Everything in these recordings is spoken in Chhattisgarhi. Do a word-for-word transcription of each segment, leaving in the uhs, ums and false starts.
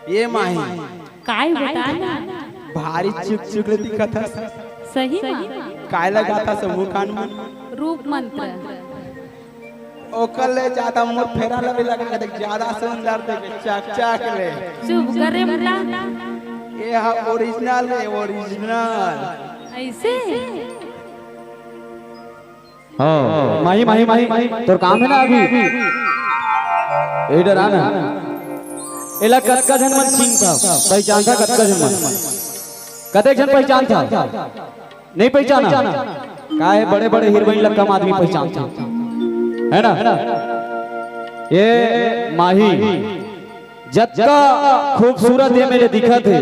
ये माही, काय बेटा ना? भारी चुक चुक ले दिखत हस। सही मा? काय लगात हस मुंह कान मन? रूप मंत्र। ओकर ले ज्यादा मोर फेरा लवली लगा के देख, ज्यादा सुंदर देख, चक चक ले। चुप करे बेटा। ये हा ओरिजिनल है, ओरिजिनल। ऐसे? हाँ, माही, माही, माही, तोर काम है ना अभी? इधर आ ना। एला कतका झन मन चिन्हत हे, पहचानत हे कतका झन मन? कतेक झन पहचानत हे? नहीं पहचाना? का हे, बड़े-बड़े हीरोइन ला कम आदमी पहचानथे, है ना? ये माही, जतका खूबसूरत ये मेर ले दिखत हे,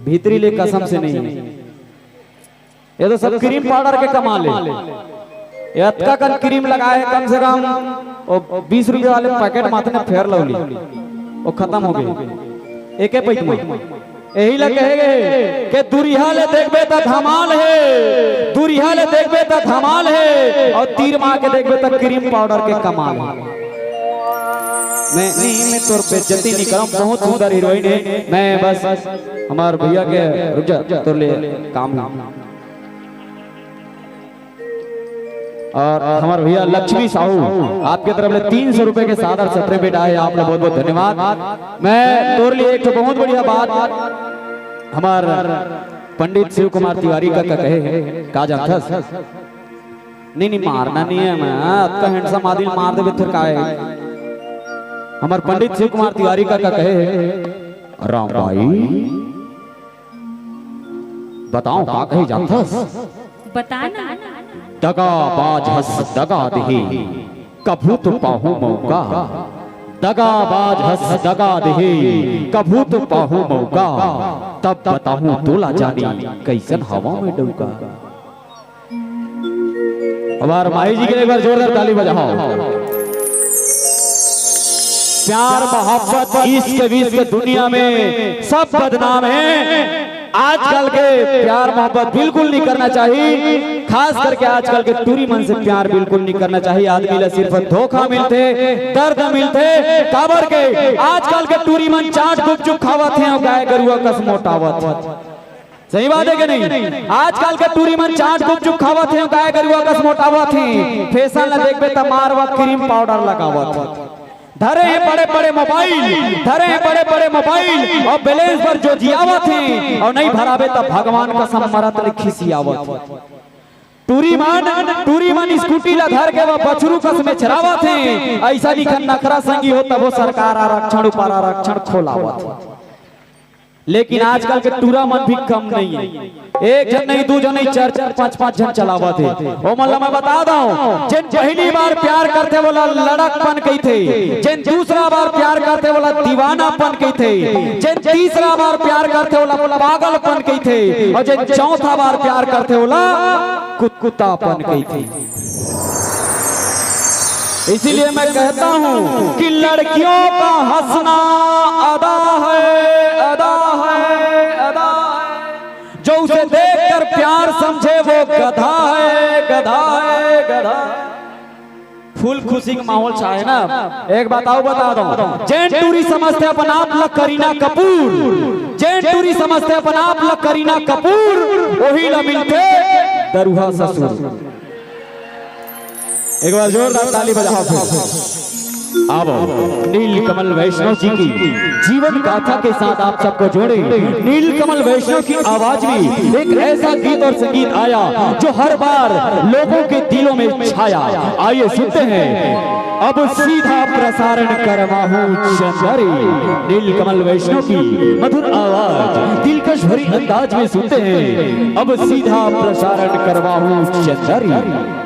भीतरी ले कसम से नहीं हे। ये तो सब क्रीम पाउडर के कमाल हे। ये अतका कन क्रीम लगाए हे, कम से कम वो बीस रुपया वाले पैकेट माथे ने Fair Lovely, वो खतम हो गे एके पइत मा। यही ला कहे गे हे कि दुरिहा ले देखबे त धमाल हे, दुरिहा ले देखबे त धमाल हे, अउ तीर मा के देखबे त क्रीम पाउडर के कमाल हे। मैं, नहीं, मैं तोर बेइज्जती नहीं करंव, बहुत सुंदर हीरोइन हे। मैं बस हमर भैया के, रुक जा, तोर ले काम हे। अउ हमर भैया लक्ष्मी साहू, आपके तरफ ले तीन सौ रुपए के सादर छत्र भेंटाए हे, आप ला बहुत बहुत धन्यवाद। मैं तोर लिए एक ठो बहुत बढ़िया बात हमर पंडित शिव कुमार तिवारी कका कहे हे, का जानथस? नहीं, नहीं, मारना नहीं हे ना, अतका handsome आदमी मार देबे त फेर का हे? हमर पंडित शिव कुमार तिवारी कका कहे हे, राम भाई, बताओ का कहे जानथस? बता ना। दगाबाज हस दगा देहे, कभू तो पाहूं मौका। दगाबाज हस दगा देहे, कभू तो पाहूं मौका। तब बताहूं तोला जानी, कइसन हवा में डौका। हमार माही जी के लिए एक बार जोरदार ताली बजाओ। प्यार, मोहब्बत, इश्क, विश्क दुनिया में सब बदनाम हे। आजकल के प्यार मोहब्बत बिल्कुल नहीं करना चाहिए, खास करके आजकल के टूरी मन से प्यार बिल्कुल नहीं करना चाहिए। आदमी ला सिर्फ धोखा मिलथे, दर्द मिलथे। काबर के आजकल के टूरी मन चाट गुपचुप खावत हे अउ गाय गरुवा कस मोटावत हे। सही बात हे कि नहीं? आजकल के टूरी मन चाट गुपचुप खावत हे, गाय गरुवा कस मोटावत हे। Fashion ला देखबे त मारवा क्रीम पाउडर लगावत हे। धरे हे बड़े-बड़े मोबाइल, धरे हे बड़े-बड़े मोबाइल, अउ balance बर जोजियावत हे, अउ नहीं भराबे त भगवान कसम मरत ले खिसियावत हे। टूरी मन, टूरी मन स्कूटी ला धर के वो बछरू कस मेछरावत हे। अइसने कन नखरा संगी हो तभो सरकार आरक्षण ऊपर आरक्षण खोलावत हे। लेकिन आजकल के टूरा मन भी कम नहीं हे, एक झन नहीं, दू झन नहीं, चार चार, पांच पांच झन चलावत हे। ओमन ला मैं बता दंव, जेन पहली बार प्यार करथे ओला लड़कपन कहिथे, जेन दूसरा बार प्यार करथे ओला दीवानापन कहिथे, जेन तीसरा बार प्यार करथे ओला पागलपन कहिथे, अउ जेन चौथा बार प्यार करथे ओला कुत्तापन कहिथे। इसीलिए मैं कहता हूं कि लड़कियों का हंसना अदा है, अदा है, अदा है। जो उसे देखकर प्यार समझे वो गधा है, गधा है, गधा। Full खुशी के माहौल छाए ना। एक बात अउ बता दंव, जेन टूरी समझथे अपन आप ला करीना कपूर, जेन टूरी समझथे अपन आप ला करीना कपूर, ओही ला मिलथे दरुहा ससुर। एक बार जोरदार ताली बजाओ फिर। आवो, नील कमल वैष्णव जी की जीवन गाथा के साथ आप सबको जोड़े। नील कमल वैष्णव की आवाज में एक ऐसा गीत और संगीत आया जो हर बार लोगों के दिलों में छाया। आइए सुनते हैं। अब सीधा प्रसारण करवाहूं चंदरी। नील कमल वैष्णव की मधुर आवाज, दिलकश भरी अंदाज में सुनते हैं। अब सीधा प्रसारण करवाहूं चंदरी।